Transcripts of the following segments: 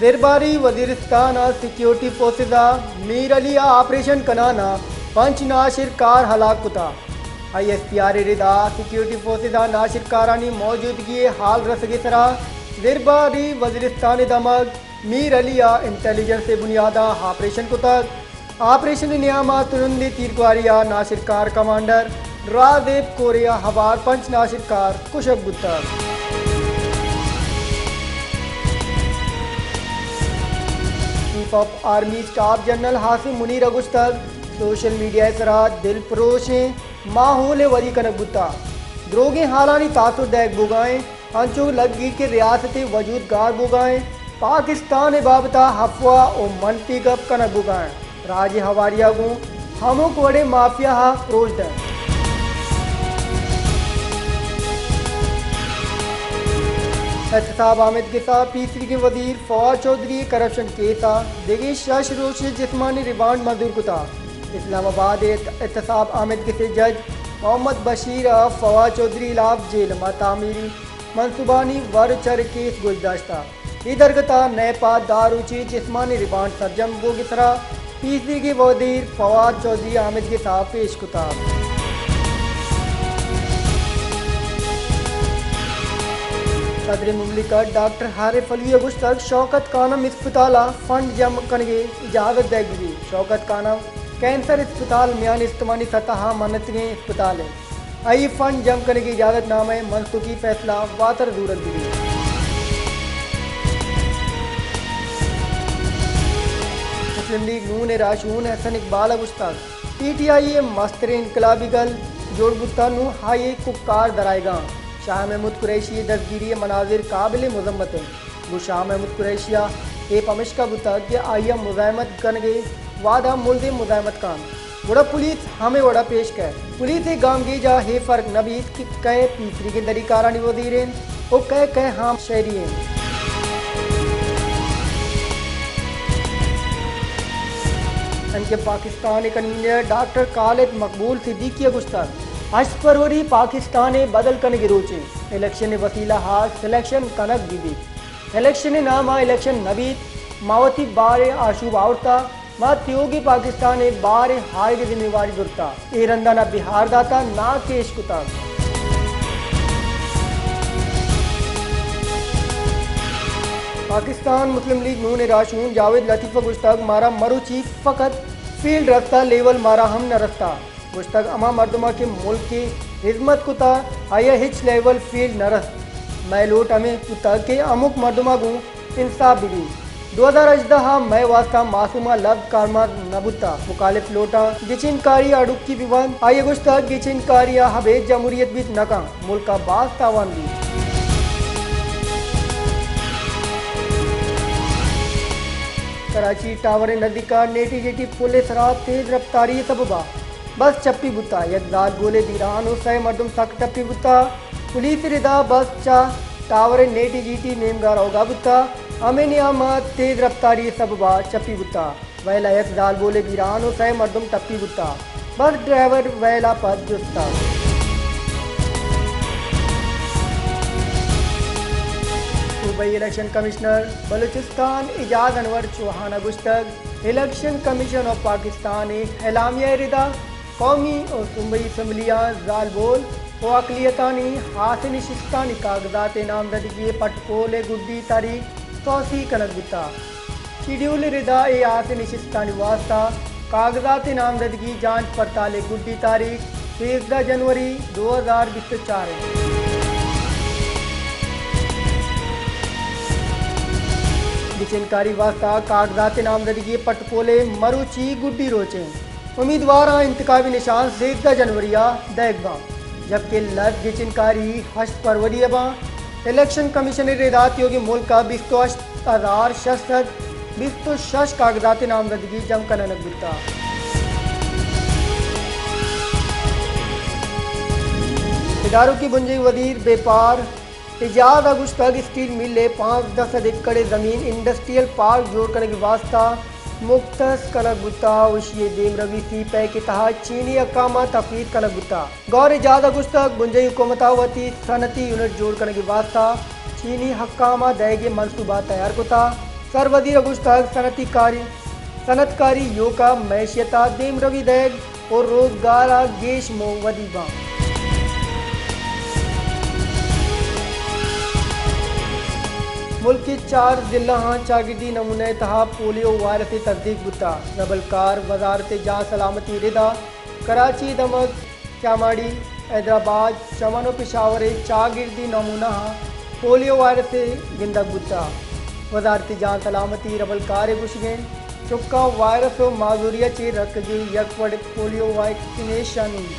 درباری وزیرستان ء security forces ء میر علی ء آپریشن کنان ء پنچ ناشرکار ہلاک کتا۔ آئی ایس پی آر ء ردا سیکیورٹی فورسز ء ناشرکارانی موجودگی ء حال رسگ ء سرا درباری وزیرستان ء دمگ میر علی ء انٹیلیجنس ء بنیاد ء آپریشن کتگ۔ آپریشن ء نیام ء ترندیں تیرگواری ء ناشرکار کمانڈر رازیب کورے ء ہوار پنچ ناشرکار کشگ بوتگ۔ Chief of army staff general حاصم منیر ء گوشتگ، سوشل میڈیا ء سرا دل پروشیں ماحول ء وری کنگ بوتگ، دروگیں حالانی تاثر دئیگ بوگا انت۔ انچو لگیت کہ ریاست ء وجود گار بوگا انت، پاکستان ء بابت ء افواہ و منفی گپ کنگ بوگا انت۔ راج ء ہواری ء گوں ہمک وڑیں مافیا ء پروش دنت۔ احتساب آمید گس ء پیسریگیں وزیر فواد چوہدری ء کرپشن کیس ء دگہ شش روچ ء جسمانی ریمانڈ منظور کتگ۔ اسلام آباد ء احتساب آمید گس ء جج محمد بشیر ء فواد چوہدری ہلاپ جیل ء ماں تعمیری منصوبانی ور چر کیس گوش داشتہ۔ اے درگت ء نیپ ء دہ روچی جسمانی ریمانڈ سرجم بوگ ء سرا پیسریگیں وزیر فواد چوہدری آمید گس ء پیش کتگ۔ صدر مملکت ڈاکٹر عارف علوی ء گوشتگ، شوکت خانم اسپتال ء فنڈ جمع کنگ ء اجازت دئیگ بہ بیت۔ شوکت خانم کینسر اسپتال میان استمانی سطح ء منتگیں اسپتال انت۔ آئی فنڈ جم کنگی اجازت نامہ ء منسوخی فیصلہ واتر زورگ بہ بیت۔ مسلم لیگ نون ء راہشون احسن اقبال ء گوشتگ، پی ٹی آئی ء مستریں انقلابی گل جوڑ بوتگ، نوں آئی ء کوکار درآیگاں۔ شاہ محمود قریشی ء دزگیری ء مناظر قابل مذمت انت۔ گوں شاہ محمود قریشی ء اے پمشکا بوتگ کہ آئی ء مزاحمت کنگ ء وہد ء ملزم مزاحمت کنت، گڑا پولیس ہمے وڑ ء پیش کئیت۔ پولیس ء گامگیج ء اے فرق نہ بیت کہ کئے پیسریگیں دری کارانی وزیر انت و کئے کئے ہام شہری انت۔ ایم کیو ایم پاکستان ء کنوینر ڈاکٹر خالد مقبول صدیقی ء گوشتگ، ہشت فروری پاکستان ء بدل کنگ ء روچ انت، الیکشن ء وسیلہ ء سلیکشن کنگ بہ بیت۔ الیکشن ء نام ء الیکشن نہ بیت، ما وتی بار ء آشوب آورتہ، ما تیوگیں پاکستان ء بار ء ہائیگ ء ذمہ واری زرتہ، اے رندان ء بہار داتہ، ناکہ اش کتگ۔ پاکستان مسلم لیگ نون ء راہشون جاوید لطیف ء گوشتگ، مارا مروچی فقط فیلڈ رستہ، لیول مارا ہم نہ رستہ۔ گوشتگ، ہما مردماں کہ ملک ء ہزمت کتہ، آئی ء ہچ لیول فیلڈ نہ رست۔ مئے لوٹ ہمے بوتگ کہ ہمک مردماں گوں انصاف بہ بیت۔ دو ہزار ہژدہ ء مئے واستہ معصوماں لبز کارمرز نہ بوتہ۔ مخالف لوٹاں گچین کاری ء اڈوکی بہ بنت۔ آئی ء گوشتگ، گچین کاری ء ابید جمہوریت بیت نہ کنت، ملک ء باز تاوان بیت۔ کراچی ٹاور ء نزیک ء نیٹی جیٹی پل ء سرا تیز رفتاری ء سبب ء بس چپی بوتہ، یک زالبولے بیران و سئے مردم سک ٹپی بوتہ۔ پولیس ء ردا بس چہ ٹاور ء نیٹی جیٹی نیمگا روگا بوتہ، ہمے نیام ء تیز رفتاری ء سبب ء چپی بوتہ۔ ویل ء یک زالبولے بیران و سئے مردم ٹپی بوتہ۔ بس ڈرائیور ویل ء پد جستہ۔ صوبائی الیکشن کمشنر بلوچستان اعجاز انور چوہان ء گوشتگ، الیکشن کمیشن آف پاکستان ء اعلامیہ ء ردا قومی و صوبائی اسمبلیاں زالبول و اقلیتانی ہاسیں نشستانی کاغذات ء نامزدگی ء پٹ پول ء گڈی تاریخ توسیع کنگ بوتگ۔ شیڈیول ء ردا اے ہاسیں نشستانی واستہ کاغذات ء نامزدگی جانچ پڑتال ء گڈی تاریخ سیزدہ جنوری دو ہزار بیست و چار انت۔ گچین کاری واستہ کاغذات ء نامزدگی ء پٹ پول ء مروچی گڈی روچ انت۔ امیدواراں انتخابی نشان سیزدہ جنوری ء دئیگ باں، جبکہ لس گچین کاری ہشت فروری ء باں۔ الیکشن کمیشن ء ردا تیوگیں ملک ء بیست و ہشت ہزار شش سد بیست و شش کاغذات نامزدگی جم کنگ بوتگ۔ ادارکی بنجاہی وزیر بیپار اعجاز ء گوشتگ، اسٹیل مل ء پانزدہ سد ایکڑ ء زمین انڈسٹریل پارک جوڑ کنگ ء واستہ مختص کنگ بوتگ و ایشی ء دیمروی سی پیک ء تہا چینی حکام ء تفویض کنگ بوتگ۔ گور اعجاز ء گوشتگ، بنجاہی حکومت ء وتی صنعتی یونٹ جوڑ کنگ ء واستہ چینی حکام ء دئیگ ء منصوبہ تیار کتگ۔ سر وزیر ءَ گوشتگ، صنعتی کاری، صنعت کاری ایوک ءَ معیشت ءَ دیمروی دئیگ ءُ روزگار ءَ گیش موہ ودی باں۔ ملک ءِ چار ضلعاں چاگردی نمونہ ءِ تہا پولیو وائرس ءِ تصدیق بوتگ۔ ربل کار، وزارت جان سلامتی ردا کراچی، دمگ، کیاماڑی، حیدرآباد، چمن ءُ پشاور ءِ چاگردی نمونہاں پولیو وائرس ءِ گندگ بوتگ۔ وزارت جان سلامتی ربل کار ءِ گوشگ انت، چکاں وائرس ءُ معذوری ءَ چہ رکگ ءِ یک وڑ پولیو ویکسینیشن انت۔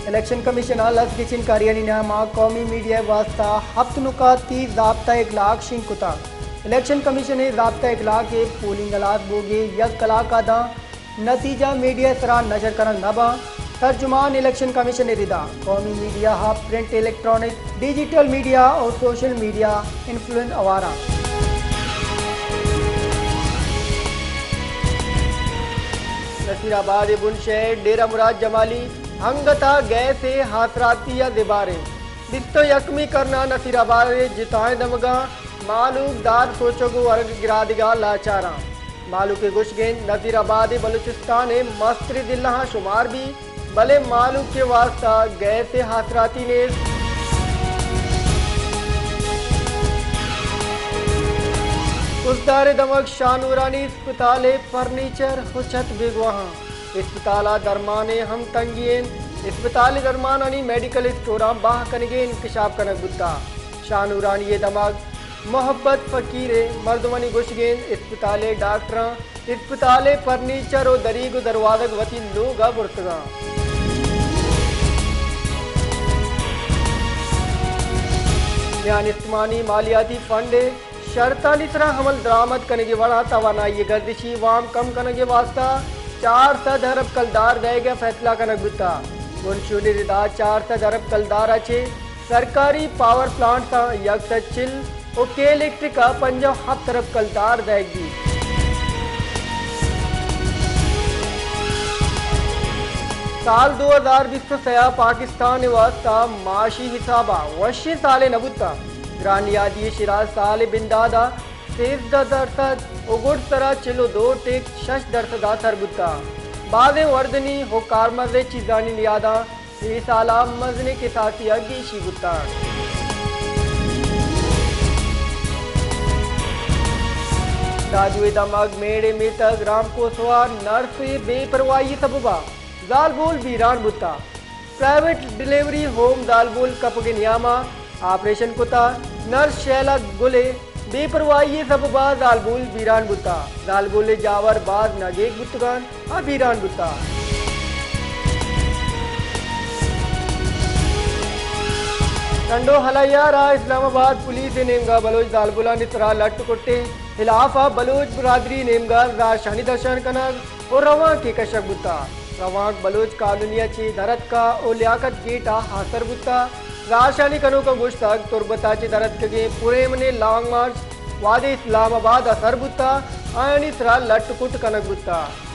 الیکشن کمیشن ءَ لس گچین کاریانی نیام ءَ قومی میڈیا ءِ واستہ ہپت نکاتی ضابطہ اخلاق شنگ کتگ۔ الیکشن کمیشن ءِ ضابطہ اخلاق ءَ پولنگ ہلاس بوگ ءِ یک کلاک ءَ داں نتیجہ میڈیا ءِ سرا نشر کنگ نہ باں۔ ترجمان الیکشن کمیشن ءِ ردا قومی میڈیا ءَ پرنٹ، الیکٹرانک، ڈیجیٹل میڈیا ءُ سوشل میڈیا انفلوئنس ہوار آں۔ نصیر آباد ءِ بن شہر ڈیرہ مراد جمالی انگت ءَ گیس ءِ آسراتی ءَ زبہر انت۔ بیست ءُ یکمی کرن ءَ نصیر آباد ءِ جتائیں دمگاں مہلوک دار سوچگ ءُ ورگ ءِ گرادگ ءَ لاچار آں۔ مہلوک ءِ گوشگ انت، نصیر آباد بلوچستان ءِ مستریں ضلعاں شمار بیت، بلے مہلوک ءِ واستہ گیس ءِ آسراتی نیست۔ خضدار ءِ دمگ شاہ نورانی اسپتال ءِ فرنیچر ءُ چھت بیگواہ آں۔ اسپتال ءَ درمان ءِ ہم تنگی انت۔ اسپتال ءِ درمانانی میڈیکل اسٹوراں بہا کنگ ءِ انکشاف کنگ بوتگ۔ شاہ نورانی ءِ دمگ محبت فقیر ءِ مردمانی گوشگ انت، اسپتال ءِ ڈاکٹراں اسپتال ءِ فرنیچر ءُ دریگ ءُ دروازگ وتی لوگ ءَ برتگ انت۔ میان استمانی مالیاتی فنڈ ءِ شرطانی سرا عمل درآمد کنگ ءِ وڑا توانائی ءِ گردشی وام کم کنگ ءِ واستہ چار سد ارب کلدار دئیگ ءِ فیصلہ کنگ بوتگ۔ بنشونی ردا چار سد ارب کلدار ءَ چہ سرکاری پاور پلانٹس ءَ یک سد چل ءُ کے الیکٹرک ءَ پنجاہ ءُ ہپت ارب کلدار دئیگ بیت۔ سال دو ہزار بیست ءُ سئے ءَ پاکستان ءِ واستہ معاشی حساب ءَ وشیں سالے نہ بوتگ۔ گران نیادی ءِ شرح سال ءِ بندات ءَ سیزدہ درسد ءُ گڈسر ءَ چل ءُ دو ٹک شش درسد ءَ سر بوتگ۔ بازیں وردنی ءُ کارمرزی چیزانی نیاداں اے سال ءَ مزنیں کساسی ءَ گیشی بوتگ۔ دادو ءِ دمگ میڑ ءِ میتگ رامکوسوا نرس ءِ بے پرواہی ءِ سبب ءَ زالبول بیران بوتگ۔ پرائیویٹ ڈیلیوری ہوم زالبول کپگ ءِ نیام ءَ آپریشن کتگ۔ نرس شیلا گل ءِ بے پرواہی ءِ سبب ءَ زالبول بیران بوتگ۔ زالبول ءِ جاور باز نگیگ بوتگ انت ءُ بیران بوتگ۔ ٹنڈو ہلیار ءَ اسلام آباد پولیس ءِ نیمگ ءَ بلوچ زالبولانی سرا لٹ کٹ ءِ ہلاپ ءَ بلوچ برادری ءِ نیمگ ءَ زہرشانی درشان کنگ ءُ روانکے کشگ بوتگ۔ روانک بلوچ کالونی ءَ چہ در اتکگ ءُ لیاقت گیٹ ءَ آسر بوتگ۔ زہرشانی کنوکاں گوشتگ، تربت ءَ چہ در اتکگیں پرایمنیں لانگ مارچ وہدے اسلام آباد ءَ سر بوتگ، آیانی سرا لٹ کٹ کنگ بوتگ۔